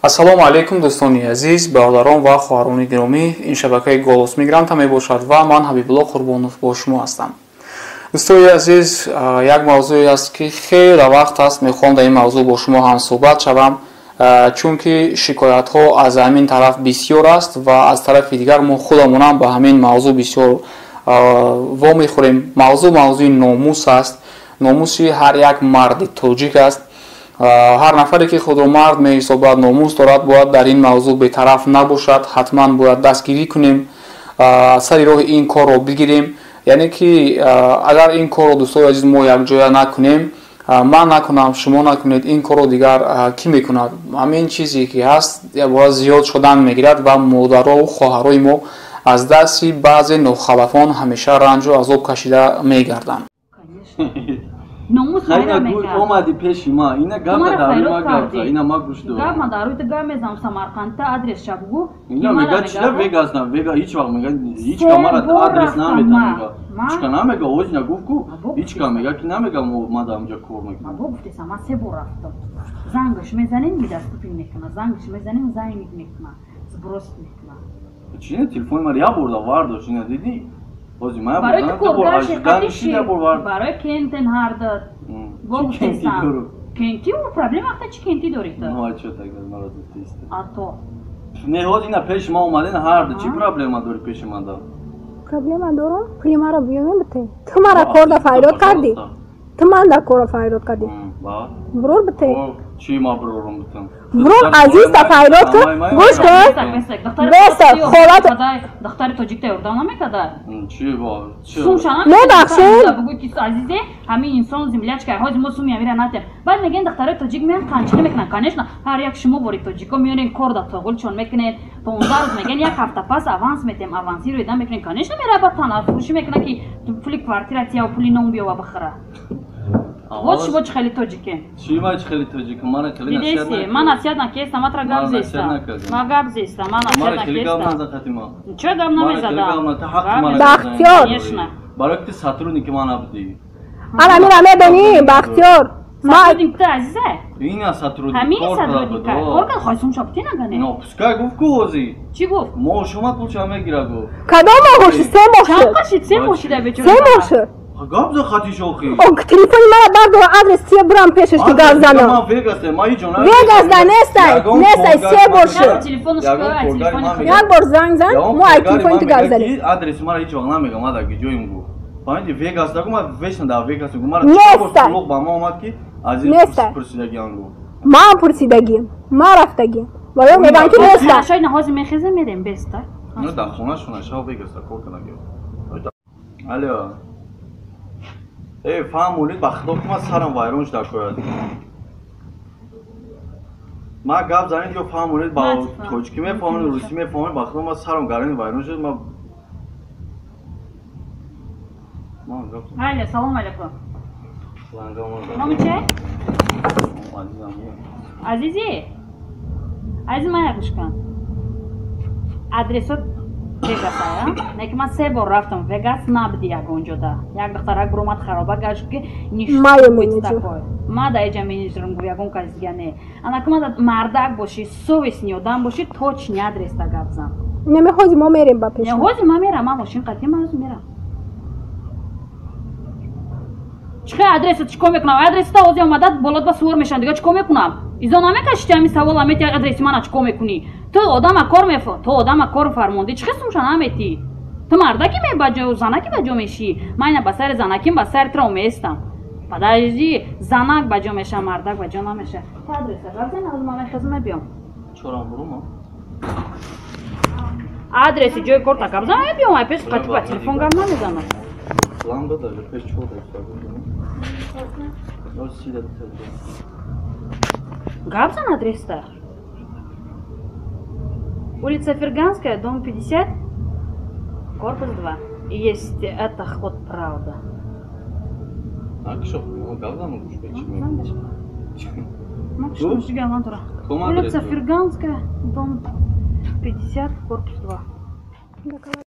Ассалому алайкум, дӯстони азиз, бародарон ва хоҳарони гиромӣ. Ин шабакаи Голос Мигранта мебошад ва ман Ҳабибулло Қурбонов бо шумо ҳастам. Дӯстони азиз, як мавзӯе аст, ки хеле вақт аст мехоҳам дар ин мавзӯъ бо шумо ҳамсӯҳбат шавам, чунки шикоятҳо аз ҳамин тараф бисёр аст ва аз тарафи дигар мо худамонам ба ҳамин мавзӯъ бисёр вомехӯрем. Мавзӯъ мавзӯи номус аст, номуси ҳар як марди тоҷик аст. Ҳар нафаре ки худро мард меҳисобад, номус дорад, бояд дар ин мавзӯъ бетараф набошад. Ҳатман бояд дастгирӣ кунем, сари роҳи ин корро бигирем. Яъне ки агар ин корро, дӯстои азиз, мо якҷоя накунем, ман накунам, шумо накунед, ин корро дигар кӣ мекунад? Ҳамин чизе ки ҳаст, бояд зиёд шудан мегирад ва модарову хоҳарои мо аз дасти баъзе нохалафон ҳамеша ранҷу азоб кашида мегарданд. Номус майра мекард. Омади пеши ма, ина гап дар рӯи ма гап зад, ина ма гӯш дорам. Гап ма дар рӯи ту гап мезанам, Самарқандта адрес ша бугӯ. Ина мега чида Вегас на, Вега ҳеҷ вақт мега ҳеҷ ка мара адрес намедам мега. Ҳеҷ ка намега, оз ина гуфт ку, ҳеҷ ка мега ки намега ма дар онҷа кор мекунам. Ма бо гуфтесам, ман се бор рафтам. Зангаш мезанем, недоступен мекуна, зангаш мезанем, зайник мекуна, сбросить мекуна. Чи не телефони мара як бор да вардошт, ина дидӣ? Барои ту коргар ширкати барои кентен ҳардат. Бо гуфтесам. Кенти у проблема ахта чи кенти дорӣ ту? Ну а чё тогда мара дутиста? А то. Не, ҳоз ина пеши ма омаден ҳарду, чӣ проблема дорӣ пеши ман да? Проблема дорам, пули маро биёмем бите. Ту мара корда файрод кардӣ. Ту ман дар корро файрод кардӣ. Бирор бите. Чӣ ма бирорам битам? Бирор азизта файрод кун. Гӯш кун. Беста холат духтари тоҷикта ёрдам намекарда? Чӣ бо? Мебахшед. Бугӯй ки азизе, ҳамин инсон землячка, ҳозир мо суми амира натем. Баъд мегӯянд духтарои тоҷик меянд қанчирӣ мекунанд. Конечно, ҳар як шумо бори тоҷико меёрен кор да тоғулчон мекунед. 15 рӯз мегӯянд як ҳафта пас аванс метем, авансиро ида мекунем. Конечно, мерава танафурӯшӣ мекунад ки пули квартира тия пули нон биёва бихӯра. Вот шумо чӣ хеле тоҷике. Чӣ ма чӣ хеле тоҷик? Мана хеле насиҳат накардӣ. Ман насиҳат накестам, ман тра гап зестам. Ман гап зестам, ман насиҳат накестам. Чӣ гап намезадам? Бахтиёр. Барои ки ту сотрудники ман набудӣ. Ана мира медонӣ, Бахтиёр. Сотрудник ту азиза? Ина сотрудник. Ҳамин сотрудник. Кор кард, хосум шоптӣ нагане. Но, пускай гуфт ку ҳозир. Чӣ гуфт? Моҳ шума пулша мегира гуфт. Кадом моҳ шуд? Се моҳ шуд. Чанд қашид? Се моҳ шуда бечора. Се моҳ шуд. Гап за хати шохи. О, телефони мара бардора, адрес тия бурам пешаш ки гап занам. Ман Вегасе, ман ҳеҷ ҷо Вегас да нестай, нестай, се бор шуд. Як бор занг зан, мо ай телефони ту гап задем. Адреси мара ҳеҷ вақт намегам, ман дар ҷоим гуфт. Фаҳмидӣ, Вегас да гу, ман вечно дар Вегас гу. Мара чор бор сулуқ ба ман омад ки азиз пурсидагиам гуфт. Ман пурсидагиам, ман рафтагиам. Ва ё мегӯям ки неста. Шояд ҳозир мехезем мерем беста. Ну дар хонашона шав Вегас да кор кардагиам. Алло. Э, фаҳм олид, ба худо ки ман сарам вайрон шуда кояд. Ман гап занед ё фаҳм олид, ба тоҷикӣ мефаҳмед, русӣ мефаҳмед, ба худо ман сарам гарани вайрон шуд, ман Алло, салом алейкум. Номи чӣ? Азизи? Азиз, ман як гӯш кун. Адресот Вегаса, не ки ман се бор рафтам Вегас, набуди ягон ҷода. Як духтарак буромад хароба гашт ки ништ. Ма да иҷа менеҷерам гуфт ягон кас дига не. Ана ки ма мардак бошӣ, совестный одам бошӣ, точный адреста гап зан. Не мехоҳи мо мерем ба пеш. Не, ҳозир ман мерам, ман мошин қатӣ ман ҳозир мерам. Чӣ хел адреса чӣ кор мекунам? Адреста ҳозир омада болот ба сувор мешавам, дига чӣ кор мекунам? Изо намекаши ти ҳамин савол амети адреси мана чӣ кор мекунӣ? Ту одама кор меф ту одама кор фармондӣ, чӣ хел сумша наметӣ? Ту мардаки мебаҷо, занаки ба ҷо мешӣ? Ман ина ба сари занаким, ба сари туро местам. Подожди, занак ба ҷо меша, мардак ба ҷо намеша. Ту адреса гап зан, ҳозир ман мехезам мебиём. Чорам бурума? Адреси ҷои корта гап зан, мебиём, ай пеш қатӣ ба телефон гап намезанам. План бада, пеш чор Гап зан адреста. Улица Ферганская, дом 50, корпус 2. И есть это ход правда. Улица Ферганская, дом 50, корпус 2.